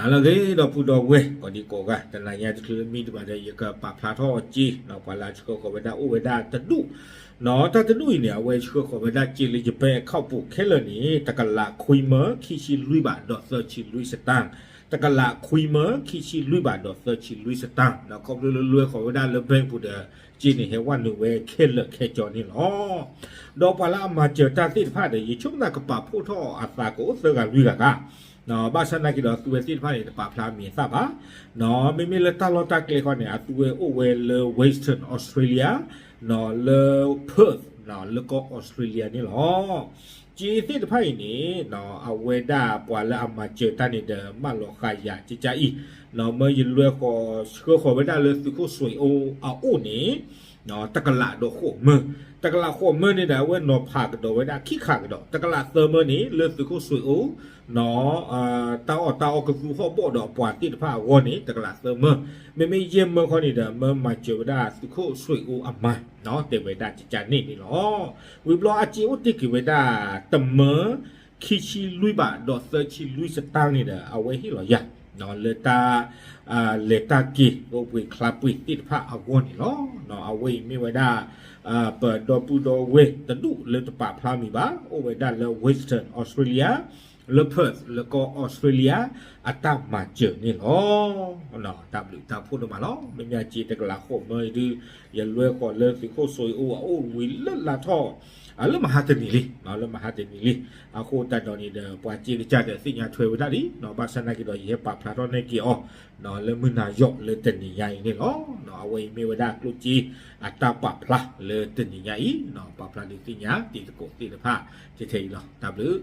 ဟါလၢအဂ့ၤ ဒီပုၢ်ဒီဝဲၢ်ကိးဒံကိးဂၤ, တနံၤညါတချုးမံတဘၣ်ဒီး ယကပာ်ဖျါထီၣ်အီၤစ့, ပှၤလၢအဆှၢဃီၤဝဲဒၣ်အိၣ်ဝဲဒၣ်တဒူၣ်, တၢ်တဒူၣ်အံၤန့ၣ် အဝဲဆှၢဃီၤဝဲဒၣ်စ့လၢယဘဲၣ်ခီၣ်ပူၤခဲလၢာ်န့ၣ် တကလးခွံမၢ ခံဆံလွံၢ်ဘးဒီးသၢဆံလွံၢ်စတၢၣ်, တကလးခွံမၢ ခံဆံလွံၢ်ဘးဒီးသၢဆံလွံၢ်စတၢၣ်, ခီဖျိလၢလွဲဃီၤဝဲဒၣ်လၢ bank ပူၤဒီး စ့န့ၣ်ဟဲဝဲနုာ်ဝဲခဲလၢာ်ခဲဆ့န့ၣ်လီၤ. ဒီးပှၤလၢအမၤစၢၤတၢ်သ့ၣ်တဖၣ်ဒီး ယဆိကမိၣ်သးကပာ်ဖှိၣ်ထီၣ်အသးကအိၣ်သၢဂၤလွံၢ်ဂၤဂၤ, ဘၣ်ဆၣ်သနာ်က့ဒီး အသုဝဲသ့ၣ်တဖၣ်န့ၣ် တပာ်ဖျါအမံၤအသၣ်ဘၣ်, မ့မ့ၢ်လၢတၢ်လီၢ်တၢ်ကျဲခီန့ၣ် အသုဝဲအိၣ်ဝဲလၢ Western Australia လၢ Perth လၢကီၢ် Australia န့ၣ်လီၤ. စ့သ့ၣ်တဖၣ်အံၤန့ၣ် အဝဲဒၣ်ပှၤလၢအမၤစၢၤတၢ်န့ၣ်ဒီး မၢလီၤဃာ်ယၤကကါအံၤ, မၢယလွဲဃီၤဆှၢဃီၤဝဲဒၣ်လၢသုးခိၣ်စွ့ၤအိၣ်အအိၣ်န့ၣ် တကလးဒီးဃိးမၢ, တကလးဃိးမၢန့ၣ်ဒီး အဝဲနီၤဖးကဒီးဝဲဒၣ်ခံခါကဒီး, တကလးသၢမၢန့ၣ် လၢသုးခိၣ်စွ့ၤအိၣ် တၢ်အီၣ်တၢ်အီကသူဟီၣ်ဘီၣ်ဒီးအပှၤသ့ၣ်တဖၣ်အဂီၢ်န့ၣ် တကလးသၢမၢ, မ့မ့ၢ်ယဲၢ်မၢခီန့ၣ်ဒီး မၢမၤစၢၤဝဲဒၣ်သုးခိၣ်စွ့ၤအိၣ်အမါ, တဲဝဲဒၣ်ကကါန့ၣ်န့ၣ်လီၤ. ဝံၤဘျီအစ့အိၣ်တ့ၢ်က့ၤဝဲဒၣ် တမၢ ခံဆံလွံၢ်ဘးဒီးသၢဆံလွံၢ်စတၢၣ်န့ၣ်ဒီး အဝဲဟ့ၣ်လီၤယၤ လၢတၢ် လဲၤတၢ်က့ၤ အိၣ်ဘှံးချါဘှံးသ့ၣ်တဖၣ်အဂီၢ်န့ၣ်လီၤ. အဝဲအံၤမ့ၢ်ဝဲဒၣ် ပဒီပုၢ်ဒီဝဲၢ်တဒူၣ်လၢတပာ်ဖျါမံၤဘၣ်, အိၣ်ဝဲဒၣ်လၢ Western Australia လၢ Perth လၢကီၢ် Australia အတၢ်မၤစၢၤန့ၣ်လီၤ. တၢ်ဘျုးတၢ်ဖှိၣ်ဒိၣ်မးလီၤ. မ့မ့ၢ်အစ့တကလးဃိးမၢအံၤဒုး ယလွဲဃီၤလၢသုးခိၣ်စွ့ၤအိၣ်အအိၣ်ဝံၤလၢလါထီၣ် လၢမဟါတနံၤလံ, လၢမဟါတနံၤလံ. အဃိသတးဒီးန့ၣ်ဒီး ပှၤစ့ကစၢ်ဒီးသ့ၣ်ညါထွဲဝဲဒၣ်လံ, ဘၣ်ဆၣ်သနာ်က့ဒီး ယဟဲပာ်ဖျါထီၣ်န့ၢ်က့ၤအီၤ လၢမုၢ်နၤယီၣ်လၢတနံၤညါအံၤန့ၣ်လီၤ. အဝဲအံၤမ့ၢ်ဝဲဒၣ်ကျိၣ်စ့အတၢ်ပာ်ဖျါလၢတနံၤညါအံၤ, ပာ်ဖျါဒုးသ့ၣ်ညါတံၤသကိးသ့ၣ်တဖၣ် ထဲထဲအံၤလီၤ. တၢ်ဘျုး